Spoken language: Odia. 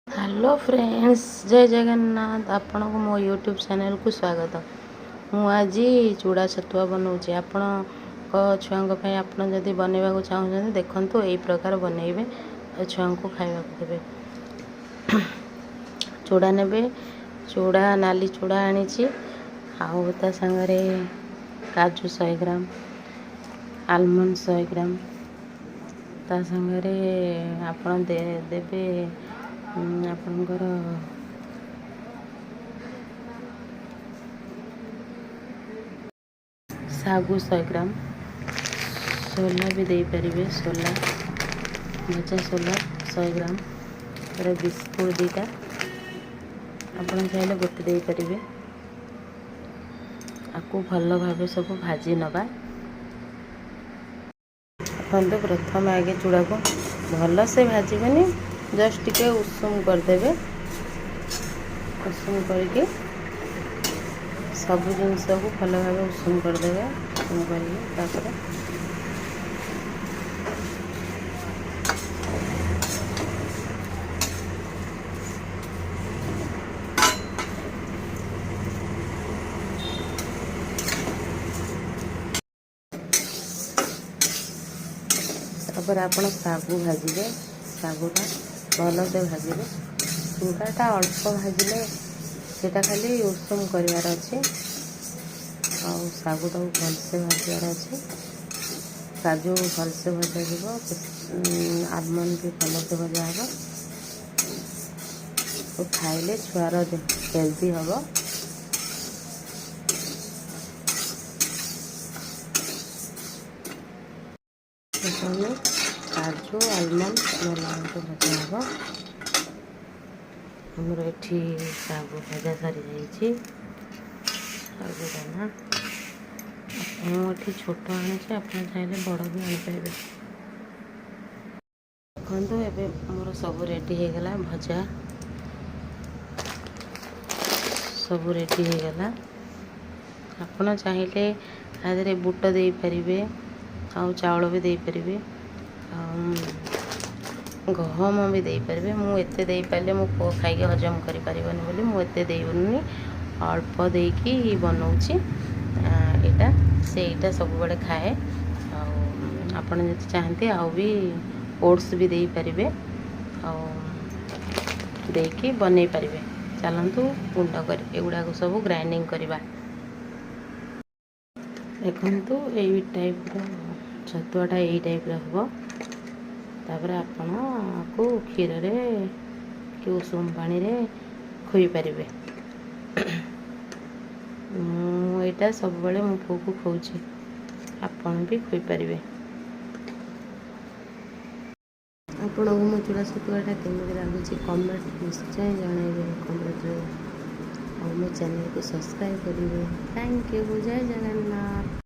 ହ୍ୟାଲୋ ଫ୍ରେଣ୍ଡସ୍, ଜୟ ଜଗନ୍ନାଥ। ଆପଣଙ୍କୁ ମୋ ୟୁଟ୍ୟୁବ୍ ଚ୍ୟାନେଲ୍କୁ ସ୍ୱାଗତ। ମୁଁ ଆଜି ଚୂଡ଼ା ଛତୁଆ ବନାଉଛି ଆପଣଙ୍କ ଛୁଆଙ୍କ ପାଇଁ। ଆପଣ ଯଦି ବନେଇବାକୁ ଚାହୁଁଛନ୍ତି, ଦେଖନ୍ତୁ, ଏଇ ପ୍ରକାର ବନେଇବେ ଆଉ ଛୁଆଙ୍କୁ ଖାଇବାକୁ ଦେବେ। ଚୂଡ଼ା ନେବେ, ଚୂଡ଼ା, ନାଲି ଚୂଡ଼ା ଆଣିଛି। ଆଉ ତା ସାଙ୍ଗରେ କାଜୁ 100 ଗ୍ରାମ, ଆଲମଣ୍ଡ 100 ଗ୍ରାମ। ତା ସାଙ୍ଗରେ ଆପଣ ଦେବେ ଆପଣଙ୍କର ଶାଗୁ 100 ଗ୍ରାମ। ସୋଲା ବି ଦେଇପାରିବେ, ସୋଲା, ଭଜା ସୋଲା 100 ଗ୍ରାମ। ତାପରେ ବିସ୍କୁଟ୍ 2ଟା, ଆପଣ ଚାହିଁଲେ ଗୋଟେ ଦେଇପାରିବେ। ଆକୁ ଭଲ ଭାବେ ସବୁ ଭାଜି ନେବା। ଦେଖନ୍ତୁ, ପ୍ରଥମେ ଆଗେ ଚୂଡ଼ାକୁ ଭଲସେ ଭାଜିବେନି, ଜଷ୍ଟ ଟିକେ ଉଷୁମ କରିଦେବେ। ଉଷୁମ କରିକି ସବୁ ଜିନିଷକୁ ଭଲ ଭାବେ ଉଷୁମ କରିଦେବେ। ଉଷୁମ କରିକି ତାପରେ ଆପଣ ଶାଗୁ ଭାଜିବେ। ଶାଗୁଟା ଭଲସେ ଭାଜିବେ। ଚୂଡ଼ାଟା ଅଳ୍ପ ଭାଜିଲେ, ସେଇଟା ଖାଲି ଉଷୁମ କରିବାର ଅଛି। ଆଉ ଶାଗୁଟାକୁ ଭଲସେ ଭାଜିବାର ଅଛି। କାଜୁ ଭଲସେ ଭଜାଯିବ, ଆଲମଣ୍ଡ ବି ଭଲସେ ଭଜା ହେବ। ଖାଇଲେ ଛୁଆର ହେଲ୍ଦି ହେବ। ପ୍ରଥମେ କାଜୁ, ଆଲମଣ୍ଡ ଭଲ ଭାବେ ଭଜା ହେବ। ଆମର ଏଠି ଶାଗୁ ଭଜା ସରିଯାଇଛି। ଶାଗୁ ଦାନା ମୁଁ ଏଠି ଛୋଟ ଆଣିଛି, ଆପଣ ଚାହିଁଲେ ବଡ଼ ବି ଆଣିପାରିବେ। ଦେଖନ୍ତୁ, ଏବେ ମୋର ସବୁ ରେଡ଼ି ହେଇଗଲା। ଭଜା ସବୁ ରେଡ଼ି ହେଇଗଲା। ଆପଣ ଚାହିଁଲେ ତା ଦେହରେ ବୁଟ ଦେଇପାରିବେ ଆଉ ଚାଉଳ ବି ଦେଇପାରିବେ ଆଉ ଗହମ ବି ଦେଇପାରିବେ। ମୁଁ ଏତେ ଦେଇପାରିଲେ ମୋ ପୁଅ ଖାଇକି ହଜମ କରିପାରିବନି ବୋଲି ମୁଁ ଏତେ ଦେଇନି, ଅଳ୍ପ ଦେଇକି ବନଉଛି ଏଇଟା। ସେ ଏଇଟା ସବୁବେଳେ ଖାଏ। ଆଉ ଆପଣ ଯଦି ଚାହାନ୍ତି, ଆଉ ବି ଓଟ୍ସ ବି ଦେଇପାରିବେ ଆଉ ଦେଇକି ବନେଇ ପାରିବେ। ଚାଲନ୍ତୁ, ଗୁଣ୍ଡ କରି ଏଗୁଡ଼ାକ ସବୁ ଗ୍ରାଇଣ୍ଡିଙ୍ଗ କରିବା। ଦେଖନ୍ତୁ, ଏଇ ଟାଇପ୍ର ଛତୁଆଟା ଏଇ ଟାଇପ୍ର ହେବ। ତାପରେ ଆପଣ ଆକୁ କ୍ଷୀରରେ କି ଉଷୁମ ପାଣିରେ ଖୋଇପାରିବେ। ମୁଁ ଏଇଟା ସବୁବେଳେ ମୋ ପୁଅକୁ ଖୋଉଛି, ଆପଣ ବି ଖୋଇପାରିବେ। ଆପଣଙ୍କୁ ମୋ ଚୂଡ଼ା ଛତୁଆଟା କେମିତି ଲାଗୁଛି, କମେଣ୍ଟ ନିଶ୍ଚୟ ଜଣାଇବେ କମେଣ୍ଟରେ। ଆଉ ମୋ ଚ୍ୟାନେଲକୁ ସବସ୍କ୍ରାଇବ୍ କରିବେ। Thank you. Jay Jagannath.